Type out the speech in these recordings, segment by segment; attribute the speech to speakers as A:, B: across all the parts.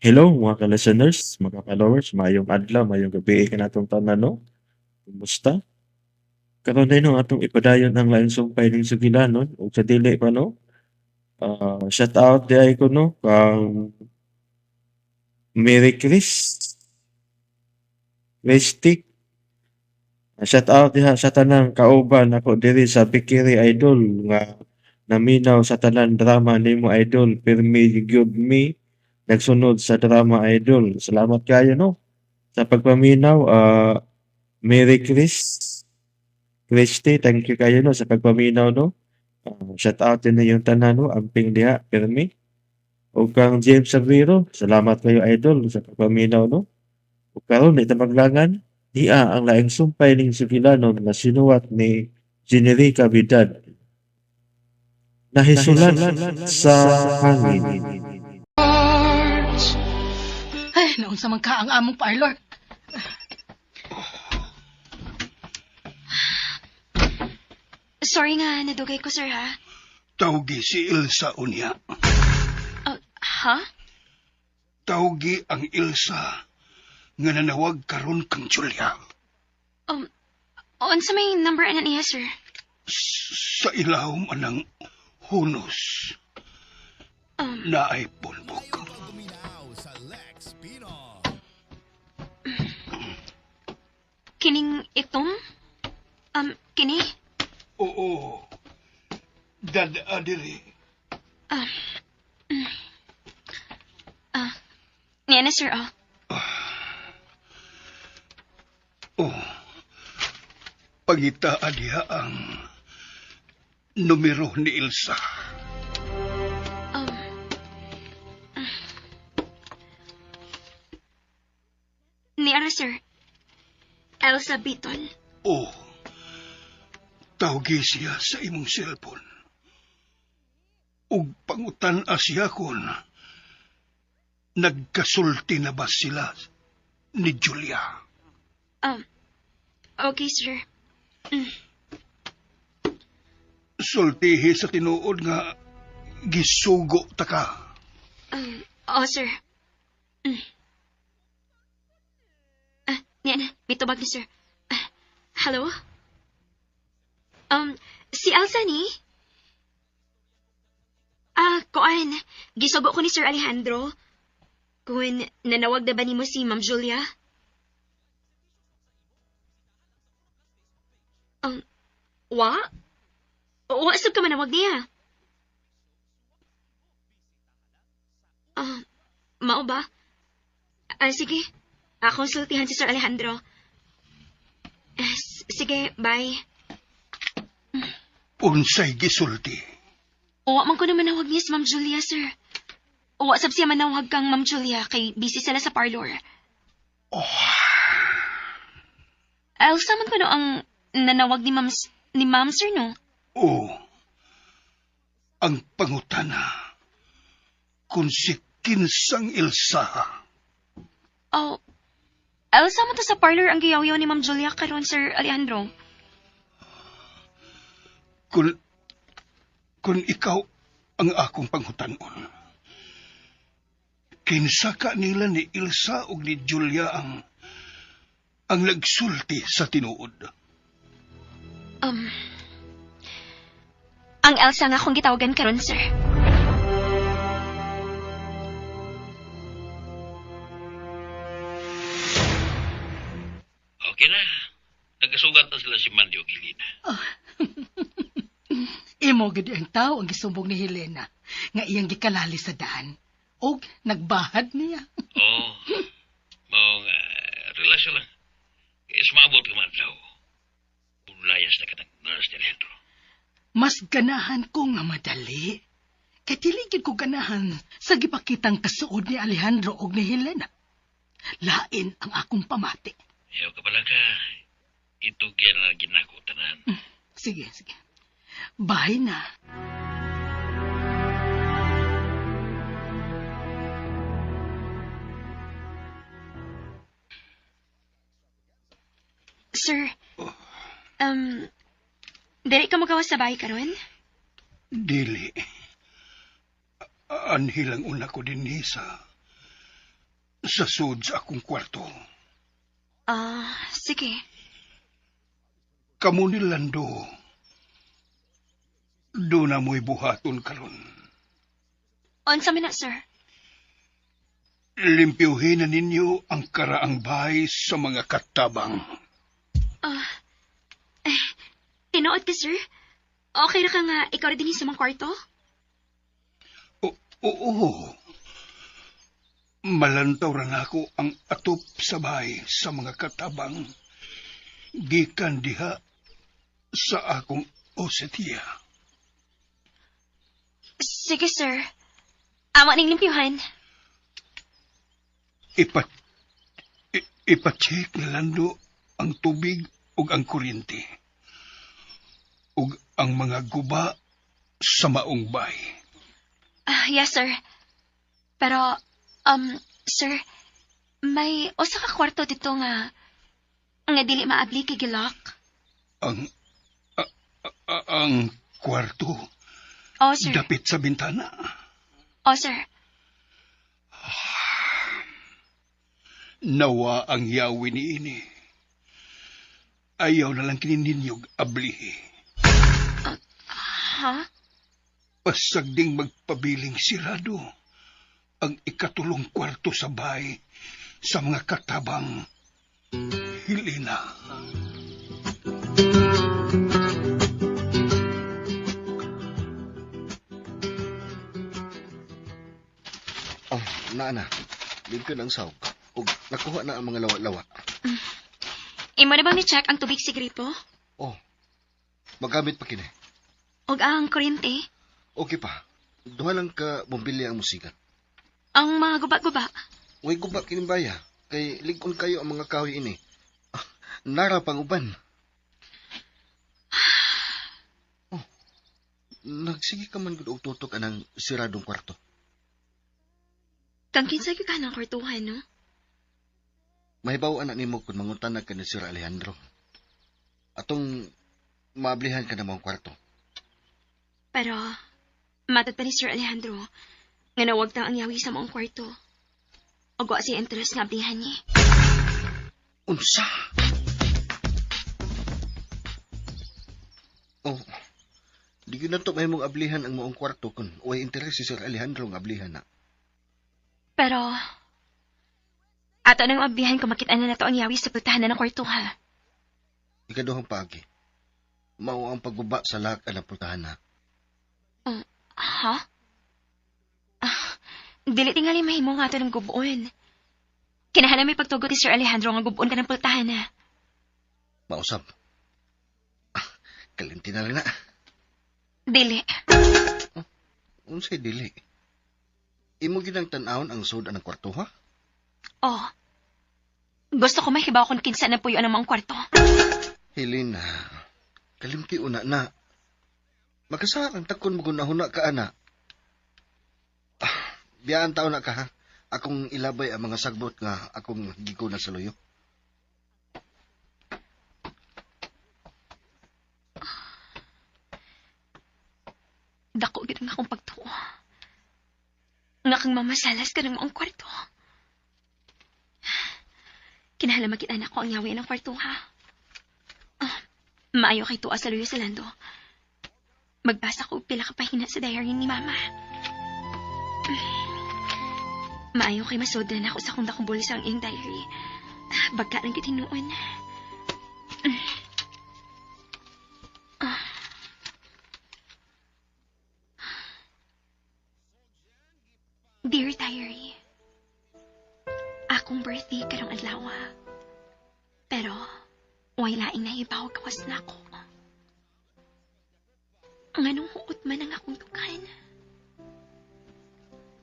A: Hello mga ka-listeners, mga followers, maayong adlaw, maayong gabi kanatong tanan, no? Kumusta? Karon din no, atong ipadayon ang laing sumpay ning sugilanon ug sa dili pa, no? Shout out diay ko, no, kang Mary Chris Christy. Shout out diha sa tanang kauban nako diri sa Bikiri, idol, nga naminaw sa tanan drama nimo, idol. Pirmi gyud mi nagsunod sa drama, idol. Salamat kayo, no, sa pagpaminaw, Mary Chris Christy, thank you kayo, no, sa pagpaminaw, no. Shout out din yung tanan, no, amping diha pirmi. Ug kang James Saviro, salamat kayo, idol, sa pagpaminaw, no. Ug karon di ta maglangan, dia ang laing sumpay ning sugilanon nga sinuwat ni Generica Vidad. Nahisulan sa hangin.
B: Ay, naunsa man ka ang among parlor.
C: Sorry nga, nadugay ko, sir, ha?
D: Tawgi si Ilsa unya.
C: Oh, ha?
D: Tawgi ang Ilsa nga nanawag karon kang Julia.
C: Unsa may number ana niya, sir?
D: Sa ilawom anang hunos naay phone book.
C: Kining itom? Kini?
D: Oo. Dada diri.
C: Niya na, sir, oh.
D: Oh. Pangitaa diha ang numero ni Ilsa.
C: Ni ara, sir. Elsa Beaton.
D: Oh. Tawgi siya sa imong cellphone. Ug pangutan-a siya kon nagkasulti na ba sila ni Julia.
C: Okay, sir.
D: Sultihi sa tinuod nga gisugo ta ka.
C: Oh, sir. Niya na. May tubag ni sir. Hello? Si Elsa ni? Kuan. Gisugo ko ni Sir Alejandro. Kung nanawag na ba nimo si Ma'am Julia? Wa? Wa sab ka manawag niya? Mao ba? Sige. Konsultihan si Sir Alejandro. Sige, bye.
D: Unsay gisulti?
C: Uwa man ko na manawag niya si Ma'am Julia, sir. Uwa sab siya manawag kang Ma'am Julia kay busy sila sa parlor.
D: Oh.
C: Elsa man ko no ang nanawag ni Ma'am, sir, no?
D: Oh. Ang pangutana kung si kinsang Ilsa.
C: Oh, Elsa man to sa parlor ang giyaw-yaw ni Ma'am Julia karon, Sir Alejandro.
D: Kung ikaw ang akong pangutanon, kinsa ka nila ni Ilsa ug ni Julia ang nagsulti sa tinuod?
C: Ang Elsa nga akong gitawagan karon, sir.
E: Okay na. Nagkasugat na sila si Mandy o Helena.
B: Imo gid ang tao ang gisumbong ni Helena nga iyang gikalali sa daan. Og nagbahad niya.
E: Oo. Mao nga, relasyon lang. Kaya sumabot ka man daw. Bulayas na katang nurse ni Alejandro.
B: Mas ganahan ko nga madali. Kay dili gid ko ganahan sa gipakitang kasuod ni Alejandro og ni Helena. Lain ang akong pamati.
E: Ayaw ka pala ka. Itugyan na ginako tanan.
B: Sige, sige. Bye na.
C: Sir, dili ka magawas sa bahay karon?
D: Dili. Anhi lang una ko dinhi sa Sa sud sa akong kwarto.
C: Ah, sige.
D: Kamo ni Lando. Doon na mo'y buhaton karon.
C: Unsa man na, sir?
D: Limpyuhin na ninyo ang karaang bahay sa mga katabang.
C: Tinuod ka, sir? Okay ra ka nga ikaw ra dinhi sa mga kwarto?
D: Oo. Malantaw ra nako ang atop sa bahay sa mga katabang. Gikan diha sa akong osetiya.
C: Sige, sir. Amo ning limpyuhan.
D: Ipa-check na Lando ang tubig ug ang kuryente ug ang mga guba sa maong bay.
C: Yes, sir. Pero, sir, may usa ka kwarto dito nga dili maabli kay gilock.
D: Ang ang kwarto
C: Oh, sir.
D: dapit sa bintana.
C: Oh, sir.
D: Nawa ang yawi ni ini. Ayaw na lang kini ninyog ablihi.
C: Ha?
D: Pasagding magpabiling sirado ang ikatulong kwarto sa bahay sa mga katabang, Helena.
F: Oh, naa na. Limpyo na ang sawg. Ug nakuha na ang mga lawa-lawa.
C: Imo na bang ni-check ang tubig sa gripo?
F: Oh, magamit pa kini.
C: Og ang kuryente?
F: Okay pa. Duha lang ka bombilya ang musika.
C: Ang mga guba-guba?
F: Way guba kining baya. Kay lig-on kayo ang mga kahoy ini. Ah, nara pang uban. Oh, nagsige ka man gud og tutok anang siradong kwarto.
C: Kang kinsa gyud ka ng kwartuhan, no?
F: Mahibaw anak nimo kung mangutan na ka ni Sir Alejandro. Atong maablihan ka na mong kwarto.
C: Pero, matod pa ni Sir Alejandro, nga nawag tang ang yawi sa maong kwarto. Og wa siya interest nga ablihan niya.
F: Unsa? Oh, di gyud nato mahimong ablihan ang maong kwarto kung way interes si Sir Alejandro nga ablihan na.
C: Pero, ato nang ablihan kung makita na nato ang yawi sa pultahan na ng kwarto, ha?
F: Ikaduhang paagi. Mao ang pagbaba sa lak ang pultahan na.
C: Ha? Ah, dili tingali mahimo nga ato ng gubuon. Kinahanglan may pagtugot ni Sir Alejandro nga gubuon ka ng pultahan na.
F: Mausap. Ah, kalimti na lang na.
C: Dili.
F: Oh, unsay dili? Imo ginang tan-awon ang sud ang kwarto, ha?
C: Oh. Gusto ko mahibaw kung kinsa na puyo ang mga kwarto.
F: Helena, kalimti una na. Makasarang takon mo gunahuna ka, ana. Ah, biyaan tao na ka, ha? Akong ilabay ang mga sagbot nga akong giguna sa luyo.
C: Dako gid ang akong pagtuo. Nga kang mamasalas ka ng maong kwarto. Kinahanglan makita na ako ang yawi ng kwarto, ha? Ah, maayo kay tuwa sa luyo sa Lando. Magbasa ko pila ka pahina sa diary ni Mama. Maayo kay masudlan ako sa kung dakong bulsa ang iyang diary. Bagka lang kitinuon. Dear Diary, akong birthday karong adlaw. Pero, way laing nahibaw kawas na ako. Ang anong huot man ang akong tukan.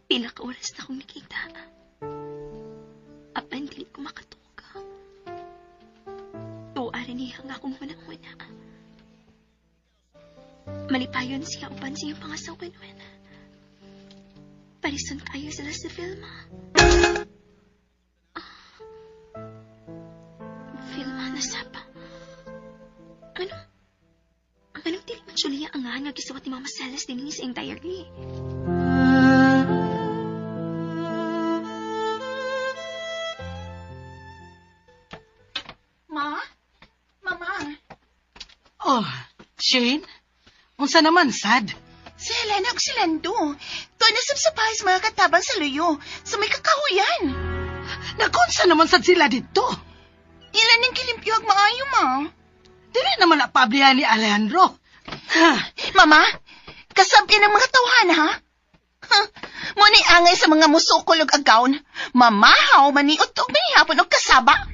C: Pila ka oras na akong nakita. Apan dili ko makatuog. Tuwa rin niya ang akong hunang-huna. Malipayon siya uban siyang pangasawa nun. Parison kayo sila sa Vilma. Vilma, nasapa. Ano? Anong dili man Julia ang nga gisuwat ni Mama Celeste din sa iyang diary?
G: Ma? Mama?
B: Oh, Shane? Unsa naman, sad?
G: Si Helena ug si Lando. Tuon na sa mga katabang sa luyo. Sa may kakahuyan.
B: Nakunsa naman sad sila dito?
G: Ilan ang kilimpyo ag maayo, ma?
B: Dili naman na pablihan ni Alejandro. Ha,
G: Mama, kasabi ng mga tawhan, ha? Ha, mo ni angay sa mga musukol ug agawon. Mamahaw maniot og manihapon og kasaba.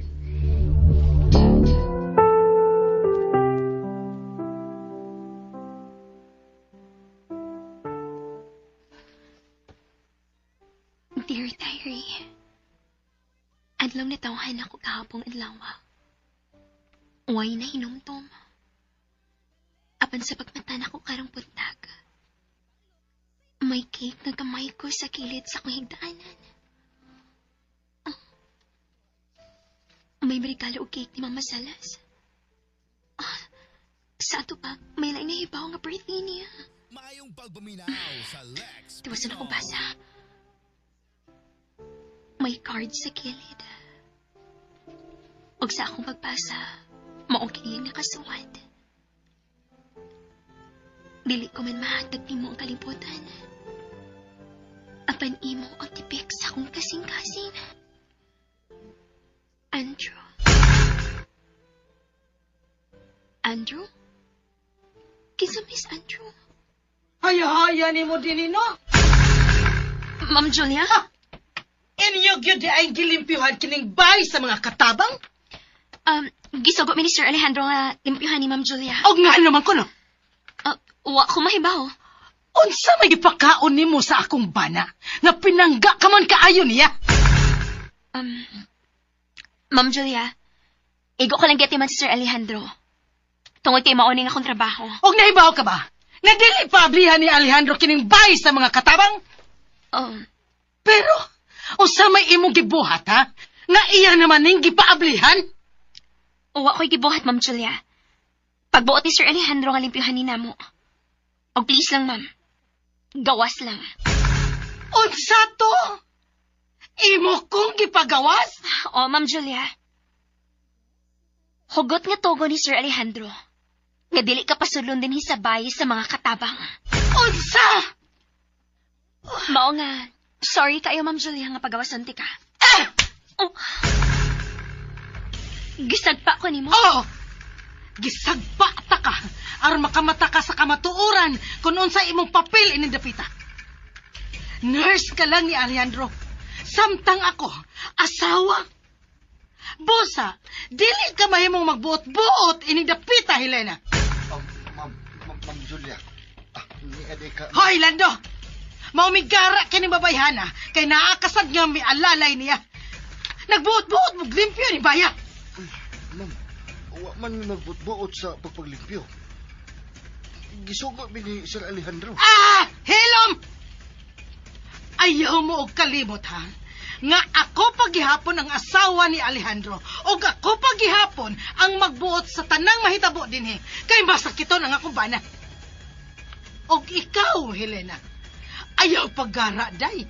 C: Dear Diary, adlaw natawhan ako kahapong adlaw. Way na hinumtom. Apan sa pagmata nako karong buntag. May cake na kamay ko sa kilid sa akong higdaanan. Oh. May regalo og cake ni Mama Salas. Ah, sa ato pa, may lain na hibaw nga birthday niya.
H: Maayong pagpaminaw sa Lex
C: Tiwasan ako basa. May card sa kilid. Og sa akong pagbasa, mao kini ang nakasuwat. Dili ko man mahatag nimo ang kalibutan. Apan imo ang tipik sa akong kasing-kasing. Andrew. Andrew? Kinsa Miss Andrew?
B: Haya-haya nimo din no?
C: Ma'am Julia?
B: Inyo gyud di ay gilimpyuhan kining bay sa mga katabang?
C: Gisugo mi ni Sir Alejandro nga limpyuhan ni Ma'am Julia.
B: Og nga naman ko no?
C: Wa ko mahibaw.
B: Unsa may gipakaon nimo sa akong bana nga pinangga ka man kaayo niya?
C: Ma'am Julia, igo ko lang gatiman si Sir Alejandro. Tungod kay mauning akong trabaho.
B: Og nahibaw ka ba? Nga dili paablihan ni Alejandro kining bay sa mga katabang? Pero, unsa may imong gibuhat ha? Nga iya naman ning gipaablihan?
C: Wa ko'y gibuhat, Ma'am Julia. Pagbuot ni Sir Alejandro nga limpyuhan ni namo. Og please lang, ma'am. Gawas lang.
B: Unsa to? Imo kong gipagawas?
C: Oh, Ma'am Julia. Hugot nga togo ni Sir Alejandro. Nga dili ka pasulon din hisabay sa mga katabang.
B: Unsa?
C: Mao nga, sorry kayo, Ma'am Julia, nga pagawasan ti ka.
B: Ah!
C: Oh. Gisagpa ko nimo.
B: Oo! Gisagpa ta ka aron makamata ka sa kamatuoran kung unsa imong papel ining dapita. Nurse ka lang ni Alejandro. Samtang ako, asawa. Busa, dili ka mahimong magbuot-buot ining dapita, Helena.
F: Ma'am Julia. Ah, ni ka.
B: Hoy, Lando! Maumigara kini babayhana kay naakasad nga mi alalay niya. Nagbuot-buot mo limpyo ni baya.
F: Uy, ma'am, wa man mi magbuot-buot sa pagpaglimpyo. Gisugo mi ni Sir Alejandro.
B: Ah! Hilom! Ayaw mo og kalimot, ha? Nga ako paghihapon ang asawa ni Alejandro og ako paghihapon ang magbuot sa tanang mahitabo dinhi kay masakiton ang akong bana. Og ikaw, Helena, ayaw paggara, day.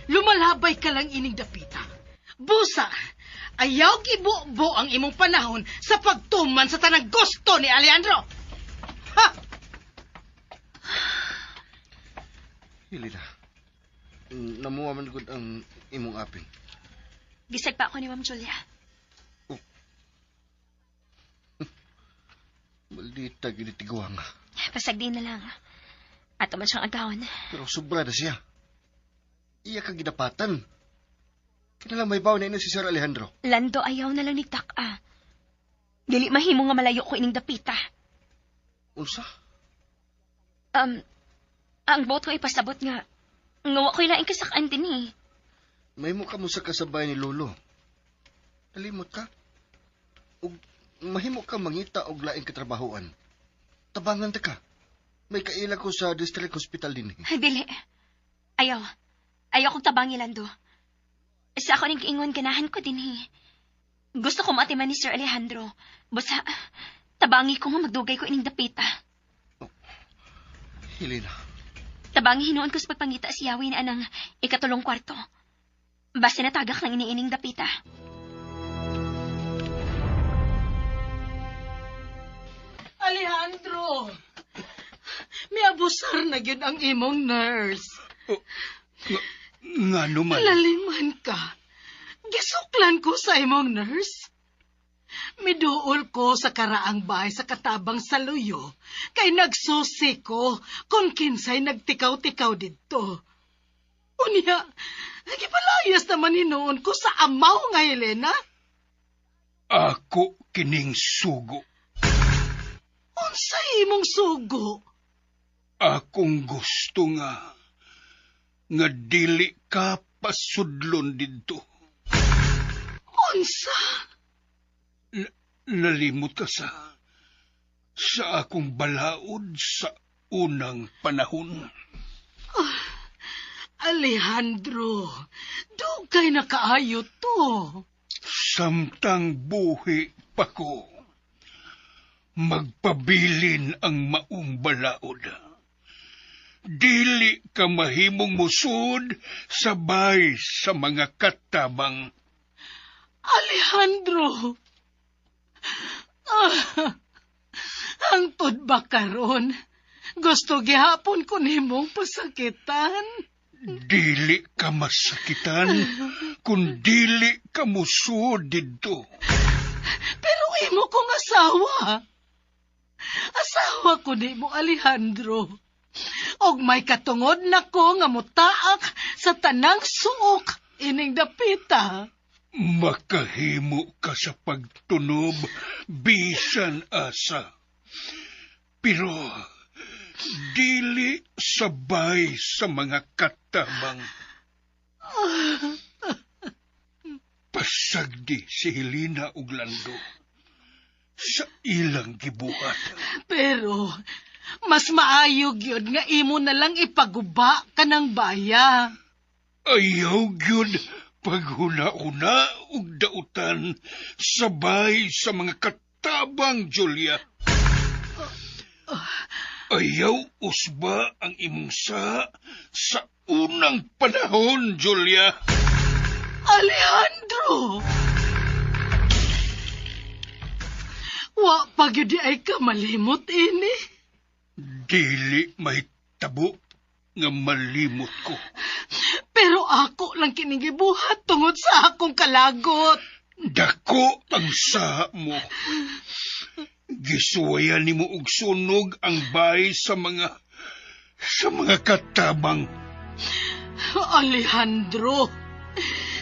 B: Lumalabay ka lang ining dapita. Busa, ayaw gibubo ang imong panahon sa pagtuman sa tanang gusto ni Alejandro. Ha!
F: Helena, namuha man gud ang imong aping.
C: Gisagpa ko ni Ma'am Julia.
F: Oh. Maldita ginitiguang.
C: Pasagdi na lang. Ato man siyang agawon.
F: Pero sobra na siya. Iya ka gidapatan. Kinala may baw na ino si Sir Alejandro.
C: Lando, ayaw na lang ni Tak-a. Dili mahimo nga malayo ko ining dapita.
F: Unsa?
C: Ang buot ko ipasabot nga. Nga wa ko'y laing kasakaan din eh.
F: Mahimo ka mo sa kasabay ni Lolo. Nalimot ka. Ug mahimo ka mangita og laing katrabahoan. Tabangan ta ka. May kaila ko sa district hospital din.
C: Ay, dili. Ayaw. Ayaw kong tabangi, Lando. Sa ako ning giingon, ganahan ko din eh. Gusto ko maatiman ni Sir Alejandro. Basta, tabangi ko nga magdugay ko ining dapita.
F: Oh, Helena.
C: Tabangi hinuon ko sa pagpangita si Yawi na anang ikatulong kwarto. Basta natagak ng iniining dapita.
B: Giabusar na gyud ang imong nurse.
D: Nga naman.
B: Laliman ka. Gisuklan ko sa imong nurse. Miduol ko sa karaang bahay sa katabang sa luyo, kay nagsusi ko kung kinsay nagtikaw-tikaw didto. Unya, gipalayas naman hinuon ko sa amaw nga Helena.
D: Ako kining sugo.
B: Unsay imong sugo?
D: Akong gusto nga nga dili ka pasudlon didto.
B: Unsa?
D: Nalimot ka sa akong balaod sa unang panahon.
B: Alejandro, dugay na kaayo to.
D: Samtang buhi pa ko, magpabilin ang maong balaod. Dili ka mahimong musud sabay sa mga katabang.
B: Alejandro! Ah, hangtod ba karon? Gusto gihapon ko nimong pasakitan.
D: Dili ka masakitan kung dili ka musud didto.
B: Pero imo kong asawa. Asawa ko nimo, Alejandro. Og may katungod na ko nga mutaak sa tanang suok ining dapita.
D: Makahimo ka sa pagtunob bisan asa. Pero dili sabay sa mga katabang. Pasagdi si Helena ug Lando sa ilang gibuhat.
B: Pero mas maayo gyud nga imo na lang ipaguba kanang baya.
D: Ayaw gyud paghuna-una ug dautan sabay sa mga katabang, Julia. Ayaw usba ang imong sa unang panahon, Julia.
B: Alejandro! Wa pa gyud ay ka malimot ini.
D: Dili mahitabo nga malimot ko.
B: Pero ako lang kining gibuhat tungod sa akong kalagot.
D: Dako ang saha mo. Gisuwayan nimo og sunog ang bahay sa mga katabang.
B: Alejandro,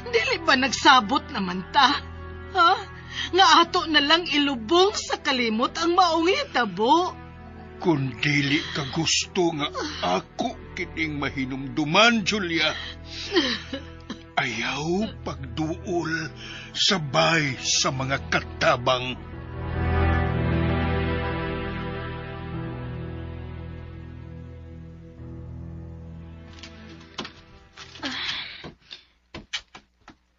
B: dili ba nagsabot naman ta? Ha? Nga ato na lang ilubong sa kalimot ang maong hitabo.
D: Kung dili ka gusto nga ako kining mahinumduman, Julia, ayaw pagduol sabay sa mga katabang.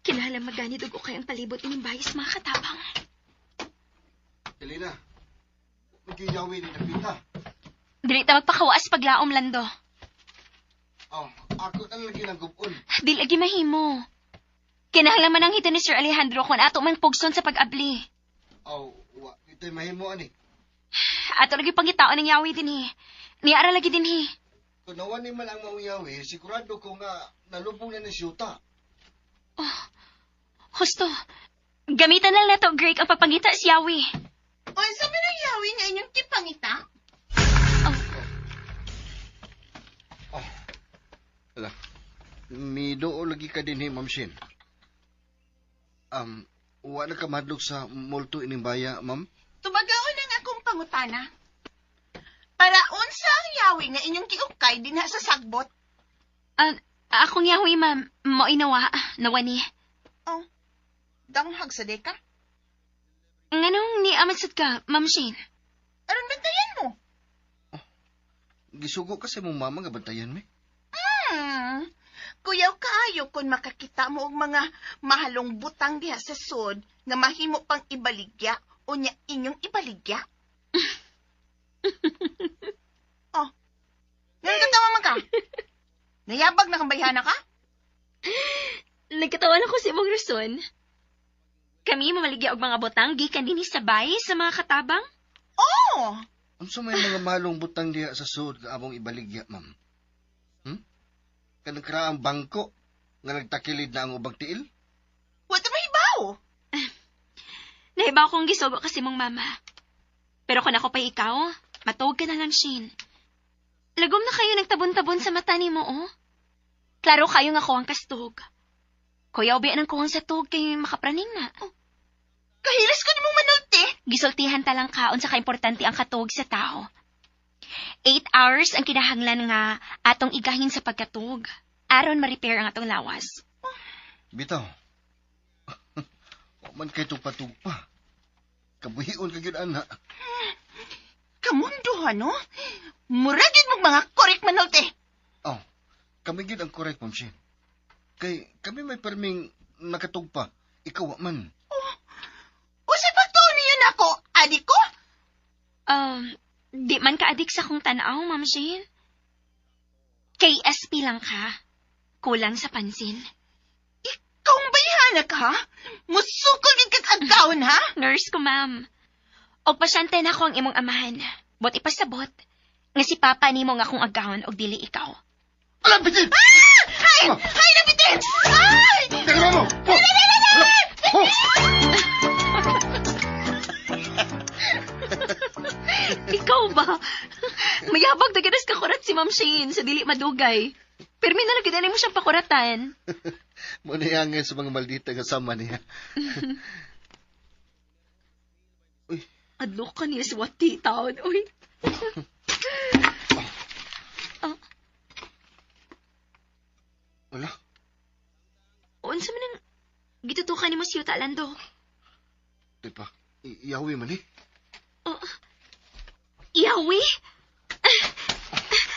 C: Kinahanglan maganid og okay ang palibot ining bayis mga katabang.
F: Elena, nagyayawi ni Napita.
C: Dili ta magpakawaas paglaom, Lando.
F: Oh, ako na lagi ng gubon.
C: Dili lagi mahimo. Kinahanglan man ang hita ni Sir Alejandro kung ato man pugson sa pag-abli.
F: Oh, wa, ito'y mahimo ani.
C: Ato lagi pangitaon ng yawi dinhi. Niara lagi dinhi.
F: Kung nawan ni man ang mauyawi, sigurado ko nga nalubong na ni siyuta.
C: Husto. Gamitan na lang nato, Greg, ang pagpangita si Yawi.
G: Unsa man ang yawi nga inyong gipangita?
F: Ala, miduol lagi ka din, Ma'am Shin. Wa na ka mahadlok sa multo ining baya, ma'am?
G: Tubagaon ang akong pangutana. Para unsa ang yawi nga inyong giukay dinha sa sagbot?
C: Ah, akong Yawi, ma'am. Mo'y nawa. Nawa ni.
G: Oh, danghag sa deka.
C: Nganong ni amansad ka, Ma'am Shane?
G: Aron bantayan mo.
F: Gisugo ka sa imong mama nga bantayan, mi.
G: Kuyaw kaayo kung makakita mo og mga mahalong butang diha sa sud nga mahimo pang ibaligya o nya inyong ibaligya. Oh. Ngayon katawa man ka. Nayabag na kang bayhana ka?
C: Nagkatawan ako sa imong rason. Kami mamaligya og mga botang gikan dinhi sa bahay sa mga katabang.
G: Oh!
F: Unsa may mga malong butang diha sa sud nga among ibaligya, ma'am? Hmm? Kanang karaang bangko nga nagtakilid na ang ubang tiil?
G: Wa ta mahibaw.
C: Nahibaw kong gisugo kasi mong mama. Pero kung ako pa ikaw, matuog ka na lang, Shane. Lagom na kayo nagtabon-tabon sa mata ni mo, oh. Klaro kayo nga ko ang kastog. Kuya, ubi ang kuwang sa tug kay makapraning na.
G: Oh, Kahilas ko nimong manulti.
C: Gisultihan ta lang ka unsa ka importante ang katuog sa tao. 8 hours ang kinahanglan nga atong igahin sa pagkatug. Aron ma-repair ang atong lawas.
F: Bitaw. Wa man kay tugpa-tugpa. Kabuhion ka gyud ana.
G: Kamundo no? Muragid mong mga korek manulti.
F: Oh, kami gyud ang correct, Ma'am Shane. Kay kami may perming nakatugpa. Ikaw wa man.
G: Usa pagtuo niyo nako, adi ko?
C: Um, di man ka adik sa kong tanaw, Ma'am Jane. KSP lang ka. Kulang sa pansin.
G: Ikaw ang bayhana ka, ha? Musukol gid kag agawon, ha?
C: Nurse ko, ma'am. Og pasyente na ako ang imong amahan. Bot ipasabot. Nga si Papa nimo nga akong agahon og dili ikaw.
F: Alam, bitin!
G: Ah! Hay! Hay na bitin! Ay!
F: Teka mo! Oh! Oh!
C: Ikaw ba? Mayabag na ganas kakurat si Ma'am Shane sa dili madugay. Pirmi na lang gid mo siyang pakuratan.
F: Mo na angay sa mga maldita nga sama niya. Uy,
C: Adlo ka niya sa wati taon, uy.
F: wala.
C: Unsa man ang gitutukan nimo si Yuta Lando?
F: Di pa. Iyawi man eh.
C: Oh. Iyawi?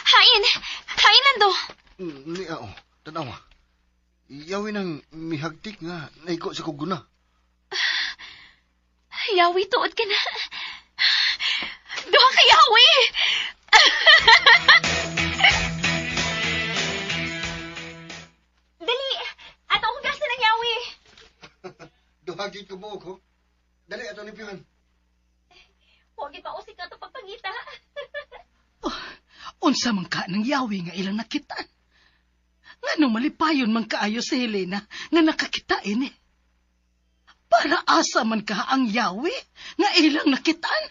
C: Hain! Hain, Lando!
F: Ni ao, tanawa. Iyawi nang mihagtik nga naigo sa kuguna.
C: Yawi, tuod ka na. Duha ka, Yawi! Dali! Ato akong gasa ng Yawi!
F: Duha gyud ko buok ho. Dali ato limpyuhan.
C: Huwag ipausik na ito pagpangita.
B: Unsa man ka ng yawi nga ilang nakitaan. Nganong malipayon man kaayo si Helena nga nakakita ini. Para asa man ka ang yawi nga ilang nakitaan.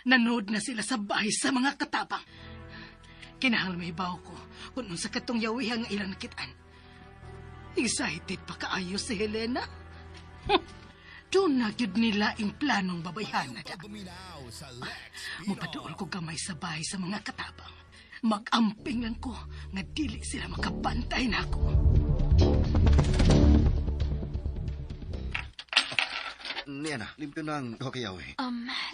B: Nanood na sila sa bahay sa mga katabang. Kinahanglan mahibaw ko kung unsa katong yawihan nga ilang nakitaan. Excited pa kaayo si Helena. Doon na gyud nila ing planong babayhana da.
H: Pagbinaw sa Lex
B: Mupaduol ko gamay sa bahay sa mga katabang. Mag-amping lang ko nga dili sila makabantay na ako.
F: Niya na, limpyo na ang duha ka yawi.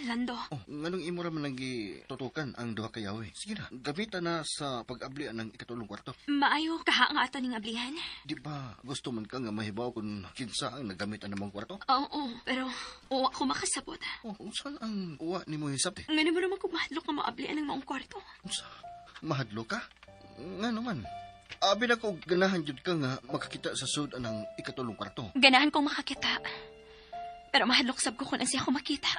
C: Lando,
F: Oh, nganong imo ra man ang gitutukan ang duha ka yawi? Sige na, gamitan na sa pag-abli ng ikatulong kwarto.
C: maayo kaha nga ato ning ablihan?
F: Di ba gusto man ka nga mahibaw kung kinsa ang nagamit ang namang kwarto?
C: Oo, pero uwa ko makasabot.
F: Oh, unsa ang uwa nimo hisabti?
C: Nga naman naman kung mahadlok nga maablian ang maong kwarto.
F: Unsa? Mahadlo ka? Nga naman. Abi na ko ganahan jud ka nga makakita sa sud anang ikatulong kwarto.
C: Ganahan kong makakita. Pero mahadlok sab ko kung ansi ako makita.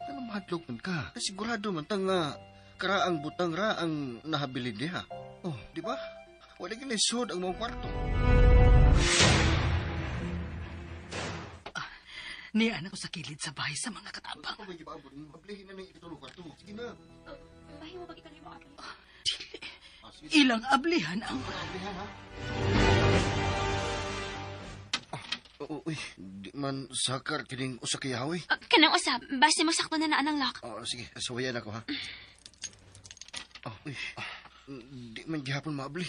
F: Ano mahadlok man ka? Sigurado man ta nga karaang butang ra ang nahabilin diha. Oh, di ba? Wala gyud sud ang mga kwarto.
B: Niya anak ko sa kilid sa bahay sa mga katabang.
F: Ako may gibaabot mo. Ablihin na ng ikatulong kwarto. Sige na.
C: Bahay mo ba ituloy mo abli?
B: Dili.
F: Ah, sige.
B: Ilang ablihan ang...
F: Ablihan ha. Ah, oh, uy, di man sakar kining usa ka yawi.
C: Kanang usab, base mo sakto na naan ang lock.
F: Oh, sige, suwayan ako ha. Oh, uy. Ah, di man gihapon maabli.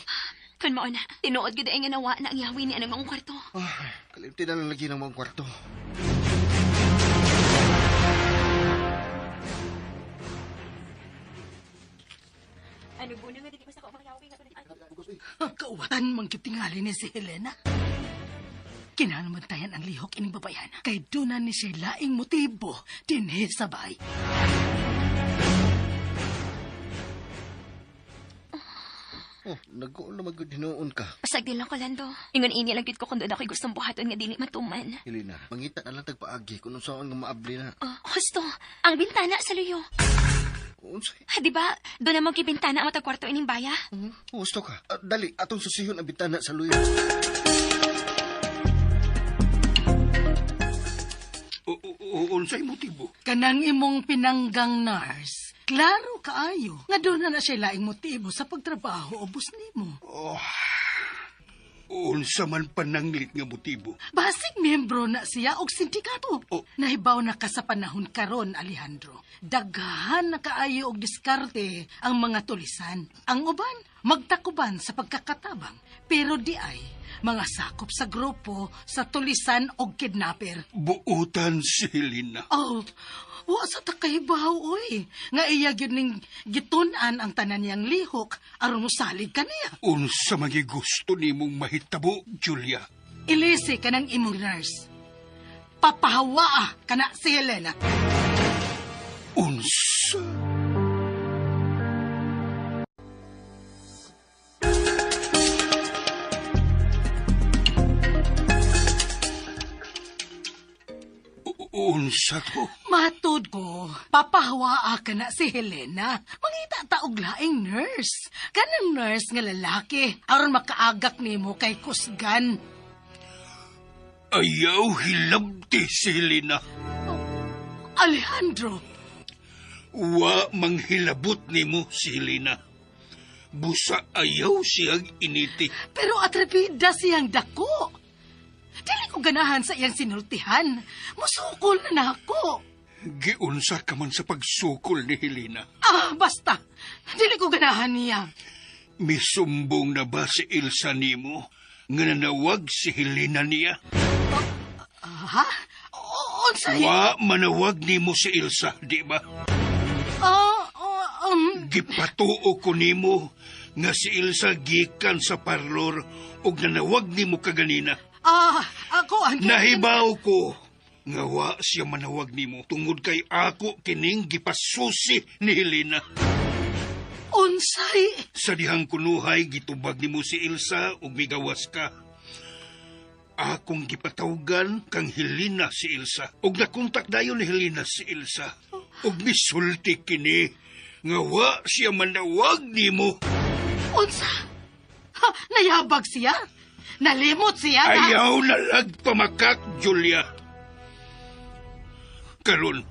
C: Kun mao na, tinuod gid ay nga nawa na ang yawi ni anang maong kwarto.
F: Ah, kalimti na lang lagi ng mga kwarto.
C: Ano buno nga dili pa sa ko mga yawi nga
B: Kauwatan man gyud tingali ni si Helena. Kinahanglan ang lihok ining babayan. Kay doon na ni siya laing motibo dinhi sa bahay.
F: Oh, nag-uol na magud hinuon ka.
C: Pasag din lang ko, Lando. Ingon ini lang gyud ko kung doon ako'y gustong buhaton nga dili matuman.
F: Helena, mangita na lang tagpaagi kung unsaon nga maabli na.
C: Oh, husto, ang bintana sa luyo.
F: Unsay?
C: Ha, di ba? Doon na mo gibintana ang matag kwarto ining baya.
F: Gusto ka. Dali, atong susihon ang bintana sa luyo.
D: Unsay motibo?
B: Kanang imong pinanggang nurse. Klaro kaayo nga doon na na siya laing motibo sa pagtrabaho ubos nimo.
D: Unsa man pananglit nga motibo?
B: Basig miyembro na siya og sindikato.
D: Oh.
B: Nahibaw na ka sa panahon karon, Alejandro. Daghan na kaayo og diskarte ang mga tulisan. Ang uban, magtakuban sa pagkakatabang. Pero di ay, mga sakop sa grupo sa tulisan og kidnapper.
D: Buutan si Helena.
B: Oh, wa sa takahibaw, oy. Nga iya gyud ning gitun-an ang tanan niyang lihok aron mosalig kaniya.
D: Unsa man gusto nimong mahitabo, Julia?
B: Ilisi ka ng imong nurse. Papahawaa ka na si Helena.
D: Unsa? Unsa to?
B: Matud ko, papahawaa ka na si Helena. Mangita ta og laing nurse. Kanang nurse nga lalaki aron makaagak nimo kay kusgan.
D: Ayaw hilabti si Helena.
B: Alejandro,
D: Wa manghilabot nimo si Helena. Busa ayaw siyang initi.
B: Pero atrepida siyang dako. Dili ko ganahan sa iyang sinultihan. Musukol na nako.
D: Giunsa ka man sa pagsukol ni Helena.
B: Ah, basta. Dili ko ganahan niya.
D: Misumbong na ba si Ilsa nimo nga nanawag si Helena niya?
B: Ha? Unsay?
D: Wa manawag nimo si Ilsa, di ba? Gipatuo ko nimo nga si Ilsa gikan sa parlor ug nanawag nimo kaganina.
B: Ah, ako ang...
D: Nahibaw ko nga wa siya manawag nimo tungod kay ako kining gipasusi ni Helena.
B: Unsay?
D: Sa dihang kunuhay gitubag nimo si Ilsa ug migawas ka. Akong gipatawgan kang Helena si Ilsa ug nakontak dayon ni Helena si Ilsa ug misulti kini nga wa siya manawag nimo.
B: Unsa? Ha, nayabag siya? Nalimot siya? Na?
D: Ayaw na lag pamakak, Julia. Karon,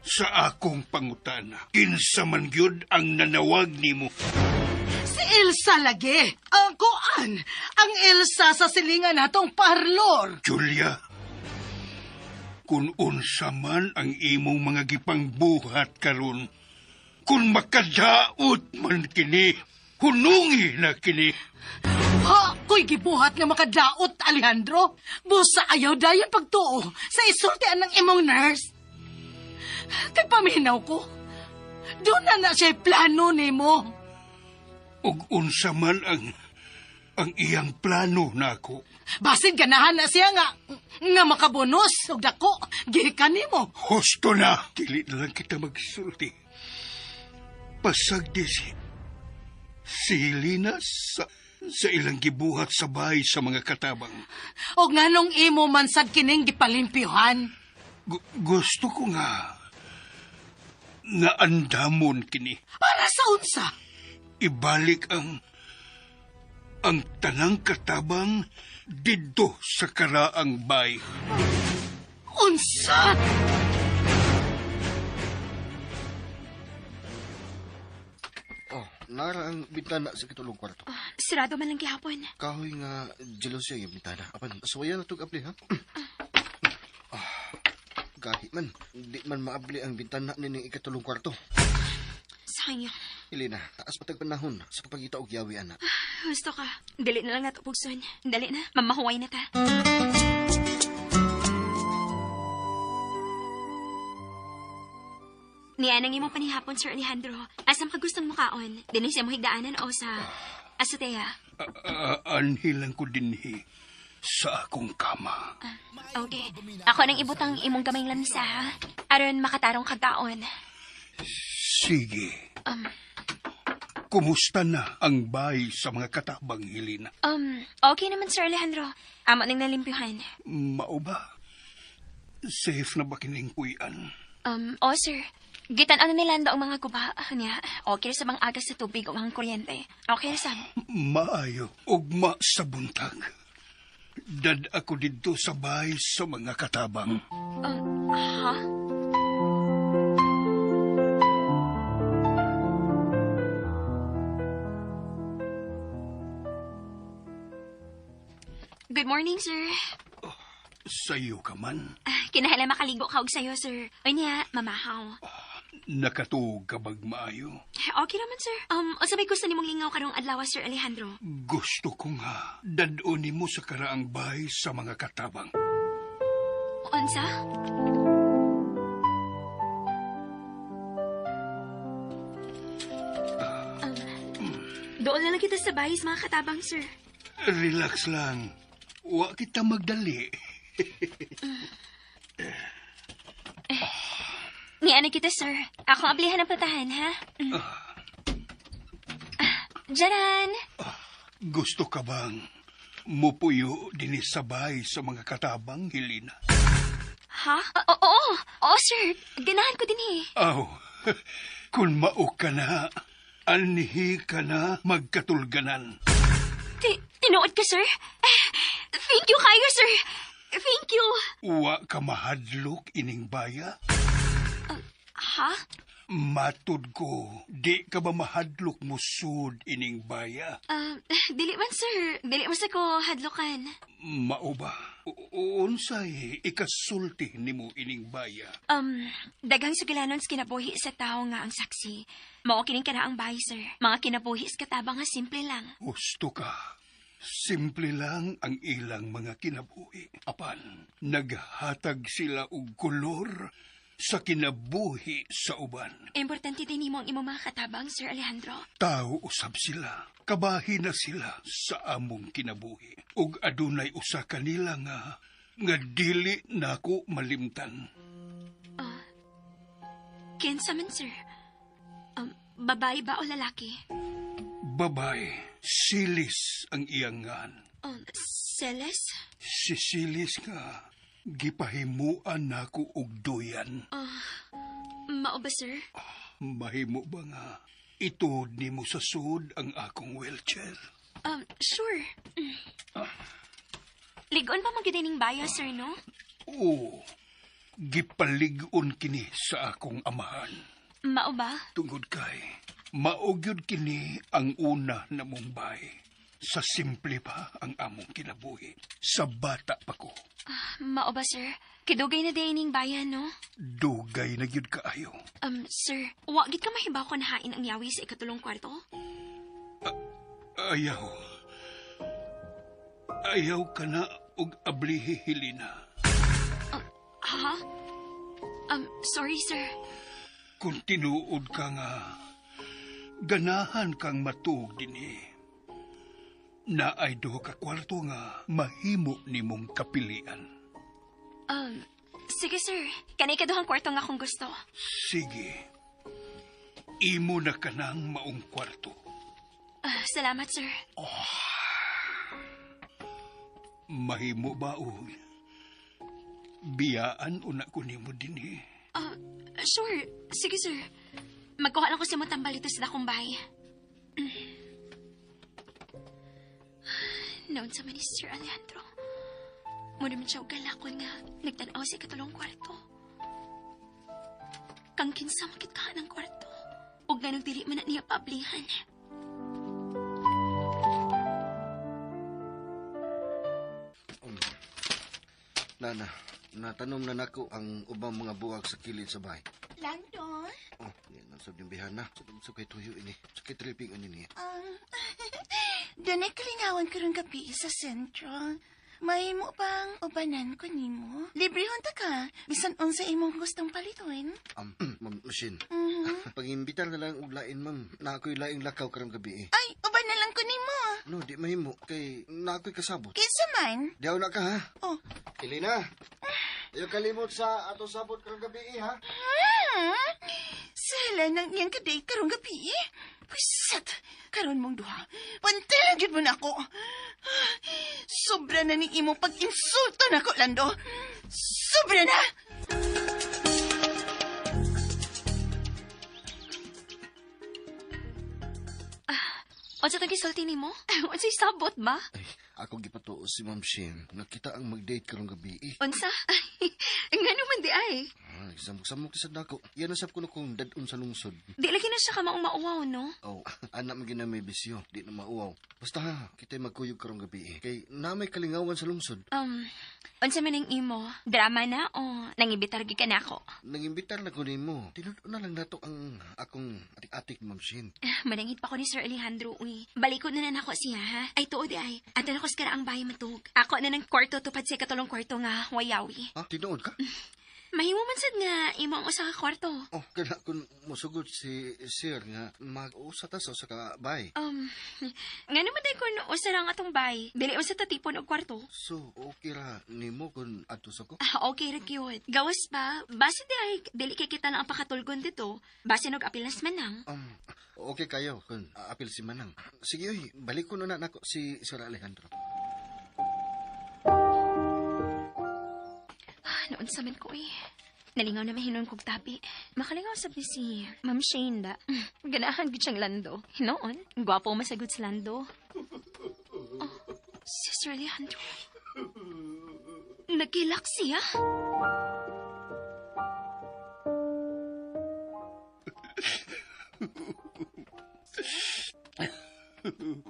D: sa akong pangutana, kinsa man gyud ang nanawag nimo.
B: Si Ilsa lagi. Ang kuan. Ang Ilsa sa silingan natong parlor.
D: Julia, kung unsa man ang imong mga gipangbuhat karon, kung makadaot man kini, hunungi na kini.
B: Ha, ko'y gibuhat nga makadaot, Alejandro. Busa ayaw dayon pagtuo sa isultian ng imong nurse. Kay paminaw ko. Doon na na siya'y plano nimo.
D: Ug unsa man ang iyang plano nako.
B: Basin ganahan na siya nga nga makabonos og dako gikan nimo.
D: Husto na! Dili na lang kita magsulti. Pasagdi si Helena sa ilang gibuhat sa bahay sa mga katabang.
B: Og nganong imo man sad kining gipalimpyuhan.
D: Gusto ko nga nga andamon kini.
B: Para sa unsa?
D: Ibalik ang tanang katabang didto sa karaang bay.
B: Unsa?
F: Oh, nara ang bintana sa kitulong kwarto.
C: Sarado man lang gihapon.
F: Kahoy nga jealousy ang bintana. Apan, suwayan na tug abli ha. Ah, gahi man. Di man maabli ang bintana nining ikatulong kwarto.
C: Sayang.
F: Elena, taas patag panahon sa pagpangita og yawi ana.
C: Gusto ka. Dali na lang nato pugson. Dali na. Mamahuway na ta. Niya nang imong panihapon, Sir Alejandro. Asam ka gustong mukaon? Dinhi sa imong higdaanan o sa azotea?
D: Anhilang ko dinhi sa akong kama.
C: Okay. Ako nang ibutang imong gamayng lamisa, ha? Aron makatarong kagkaon.
D: Sige. Kumusta na ang bahay sa mga katabang, Helena?
C: Okay naman, Sir Alejandro. Amo nang nalimpyuhan.
D: Mao ba? Safe na ba kining kuyan?
C: Oh, sir. Gitan-aw na ni Lando ang mga guba. Niya, okay ra sa mga agas sa tubig o ang kuryente. Okay ra sab.
D: Maayo, ugma sa buntag. Dad ako didto sa bahay sa mga katabang.
C: Ha? Good morning, sir.
D: Sayo ka man.
C: Ah, kinahanglan makaligo ka og sayo, sir. Oy niya, mamahaw.
D: Nakatuog ka bag maayo.
C: Okay naman, sir. Unsa may gusto nimong lingaw karong adlaw, Sir Alejandro?
D: Gusto ko nga dad-on nimo sa karaang bahay sa mga katabang.
C: Unsa? Doon na lang kita sa bahay sa mga katabang, sir.
D: Relax lang. Wa kita magdali.
C: Niana kita, sir. Akong ablihan ang platahan, ha? Mm. Ah, Jaran!
D: Gusto ka bang mupuyo dinhi sa bahay sa mga katabang, Helena?
C: Ha? Oo, oo. Oo, sir. Ganahan ko din eh.
D: Aw, kung mao ka na, anhi ka na magkatulganan.
C: Tinuod ka, sir? Eh, thank you kayo, sir. Thank you.
D: Wa ka mahadlok ining baya?
C: Ha?
D: Matud ko, di ka ba mahadlok musud ining baya?
C: Dili man, sir. Dili man sa ko hadlokan.
D: Mao ba? Unsay ikasulti nimo ining baya?
C: Daghang sugilanon sa kinabuhi sa tao nga ang saksi. Mao kining karaang bahay, sir. Mga kinabuhi sa katabang nga simple lang.
D: Husto ka. Simple lang ang ilang mga kinabuhi. Apan, naghatag sila og kolor sa kinabuhi sa uban.
C: Importante din nimo ang imong mga katabang, Sir Alejandro.
D: Tao usab sila. Kabahi na sila sa among kinabuhi. Ug adunay usa kanila nga dili nako malimtan.
C: Kinsa man, sir? Babae ba o lalaki?
D: Babae, Silis ang iyang ngan.
C: Celes?
D: Si Silis nga gipahimuan nako og duyan.
C: Mao ba, sir?
D: Mahimo ba nga ituod nimo sa sud ang akong wheelchair?
C: Sure. Mm. Ligon pa man gyud ining baya, sir, no?
D: Oo, gipalig-on kini sa akong amahan.
C: Mao ba?
D: Tungod kay, mao gyud kini ang una na mong bay. Sa simple pa ang among kinabuhi. Sa bata pa ko.
C: Mao ba, sir? Kidugay na din ining bayan, no?
D: Dugay na gyud kaayo.
C: Sir, wa gid ka mahibaw kon hain ang yawi sa ikatulong kwarto?
D: Ayaw. Ayaw ka na og ablihi, Helena.
C: Ha? Sorry, sir.
D: Kung tinuod ka nga, ganahan kang matuog dinhi. Naay duha ka kwarto nga mahimo nimong kapilian.
C: Sige, sir. Kanay kaduhang kwarto nga kung gusto.
D: Sige. Imo na kanang maong kwarto.
C: Salamat, sir.
D: Mahimo ba o biyaan una ko nimo dinhi?
C: Sure. Sige, sir. Magkuha lang ko sa mong tambal dito sa dakong bahay. Noon sa man ni Sir Alejandro. Muna man siya og galakon nga nagtanaw sa ikatulong kwarto. Kang kinsa makit ka ng kwarto. Og ganong dili man na niya paablihan.
F: Nana, natanom na nako ang ubang mga buwag sa kilid sa bahay.
G: Landon?
F: Oh, yan ang sab bihana. Sa kay tuyo ini. Sa kay tripping ani niya.
G: Dunay kalingawan karong gabi sa Central. May mo bang ubanan ko nimo? Librehon ta ka. Bisan unsa imong gustong paliton.
F: Ma'am Shin. Pag-imbitar na lang og lain, ma'am. Na ako'y laing lakaw karong gabi eh.
G: Ay, uban na lang ko nimo.
F: No, di mahimo. Kay na ako'y kasabot.
G: Kinsa man?
F: Diyaw na ka, ha?
G: Oh.
F: Elena, ayaw kalimot sa ato sabot karong gabi eh, ha?
G: Sala nang iyang kaday karong gabi. Pusat, karon mong duha. Pantalan jud mo na ako. Sobra na ni imong pag-insulto nako, Lando. Sobra na!
C: Unsa tong gisulti nimo? Unsay sabot ba?
F: Ay, ako gipatuo si Ma'am Shane. Nakita ang mag-date karong gabi. Eh.
C: Unsa? Ngano man di ay?
F: Ah, samok-samok sa dako. Yan ang sab ko na kung dadon sa lungsod.
C: Di lagi na siya kamaong mauwaw, no?
F: Oh, anak mo gina may bisyo. Di na mauwaw. Basta ha, kita'y magkuyog karong gabi eh. Kay na may kalingawan sa lungsod.
C: Unsa man ang imo? Drama na o nangibitar gyud ka nako?
F: Nangimbitar na ko nimo. Tinud na lang nato ang akong atik-atik, Ma'am Shane.
C: Manangit pa ko ni Sir Alejandro, uy. Balikod na na nako siya, ha? Ay, tuod di ay. Ato na ko sa karaang bahay matug. Ako na ng kwarto tupad sa katulong kwarto nga wayawi.
F: Ha? Tinuod ka?
C: Mahimo man sad nga imo ang usa ka kwarto.
F: Oh, kana kun mosugot si Sir nga mag-usa ta sa usa ka bay.
C: Nga naman day kun usa lang atong bay. Dili usa ta tipon og kwarto.
F: So, okay ra nimo kun adto sa ko?
C: Ah, okay ra gyud. Gawas pa, base di ay dili kay kita lang ang pakatulgon dito. Base og apilas man lang.
F: Okay kayo kun apil si Manang. Sige oy, balik ko na nako si Sir Alejandro.
C: Ah, noon sa man ko eh. Nalingaw na mahinon kog tabi. Makalingaw sab ni si Ma'am Shane da. Ganahan gid siyang Lando. Hinoon, gwapo masagot sa Lando. Oh, si Sir Alejandro. Nagkilak siya.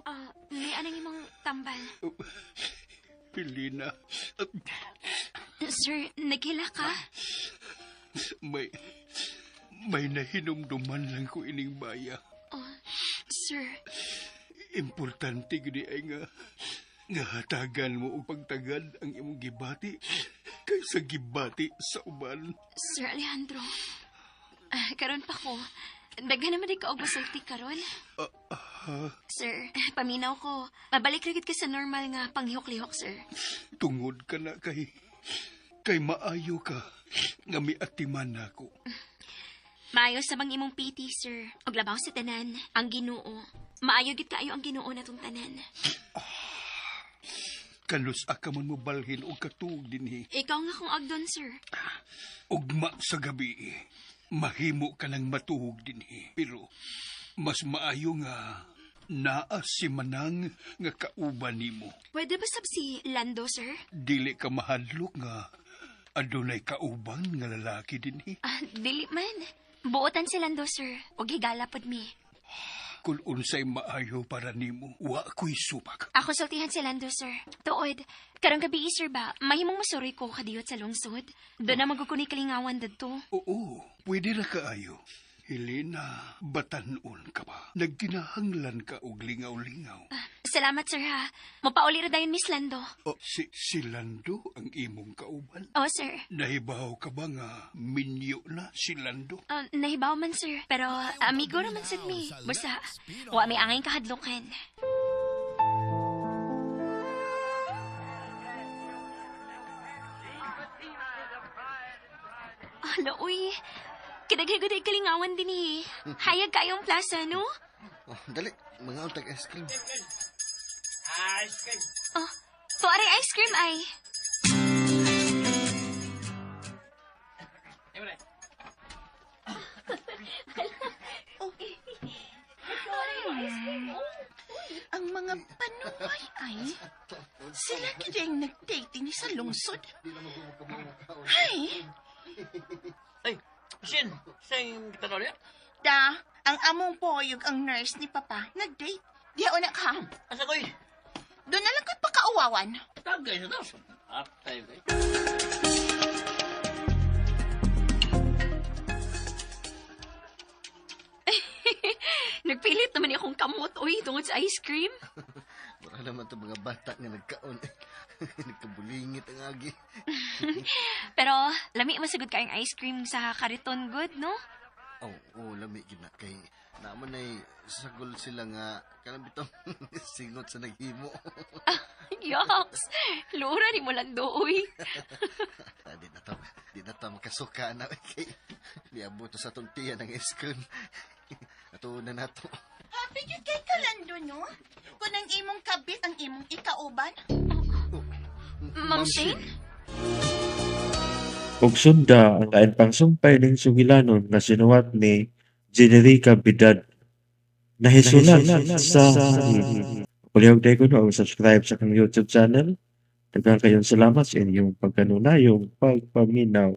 C: Ah, may anang imong tambal.
D: Helena,
C: Sir, nagkilak ka?
D: may may nahinumduman lang ko ining baya.
C: Oh, sir,
D: Importante gid ay nga nga hatagan mo og pagtagad ang imong gibati kaysa gibati sa uban.
C: Sir Alejandro. Ah, karon pa ko. Daghan naman di ka og masulti karon. Sir, paminaw ko. Mabalik ra gid ka sa normal nga panglihok-lihok, sir.
D: Tungod ka na kay kay maayo ka nga miatiman nako.
C: Maayo sa bang imong PT, sir. Og labaw sa tanan, ang Ginoo. Maayo gid kaayo ang Ginoo natong tanan.
D: Kanus ka man mo balhin og katuog dinhi.
C: Ikaw nga kung agdon, sir.
D: Ugma sa gabi, mahimo ka nang matuhog dinhi. Pero mas maayo nga naa si Manang nga kauban nimo.
C: Pwede ba sab si Lando, sir?
D: Dili ka mahadlok nga adunay kauban nga lalaki dinhi.
C: Ah, dili man. Buotan si Lando, sir. Og higala pod mi.
D: Kung unsay maayo para nimo, wa ko'y supak.
C: Ako sultihan si Lando, sir. Tuod, karong gabi, sir ba, mahimong masuroy ko kadiyot sa lungsod. Doon na magukuni kalingawan dadto.
D: Oo, pwede ra kaayo. Helena, batanon ka pa. Nagkinahanglan ka og lingaw-lingaw.
C: Salamat, sir, ha. Mapauli ra dayon, Miss Lando.
D: Oh, si Lando ang imong kauban?
C: Oh, sir.
D: Nahibaw ka ba nga minyo na si Lando?
C: Nahibaw man, sir. Pero amigo raman sad mi. Basta, wa may angay kahadlukan. Hala, uy. Kidaghay ay kalingawan din eh. Hayag kayong plaza, no?
F: Oh, dali, mga untag ice cream.
C: Oh, tuari ice cream ay.
G: Ang mga panuway ay sila gid ang nag-date ni sa lungsod. Ay,
I: Ay, Shin, sing kita na ulit?
G: da, ang among poyog ang nurse ni Papa nag-date. Diha una ka.
I: Asa ko'y?
G: Doon na lang ko'y pakauwawan.
I: Tagay na to. Atay, eh.
C: Nagpilit naman akong kamot, uy, tungod sa ice cream.
F: Wala naman to mga bata nga nagkaon. Nagkabulingit ang agi.
C: Pero, lami masagod kayong ice cream sa kariton good, no?
F: Oh, oh, lami gid na kay naman ay sagol sila nga kanang bitong singot sa naghimo.
C: Yucks! Lura ni mo Lando, uy.
F: Ah, di na to makasuka na kay niabot na sa atong tiyan ang ice cream. Ato na nato.
G: Happy gyud kay Kalando, no? Kung ang imong kabit ang imong ikauban.
C: Ma'am Shane?
A: Ug sunda ang lain pang sumpay ning sugilanon nga sinuwat ni Generica Bidad. Nahisulan sa hangin. Palihog dayon kuno og subscribe sa akong YouTube channel. Daghang kayong salamat sa inyong pagkanunayong pagpaminaw.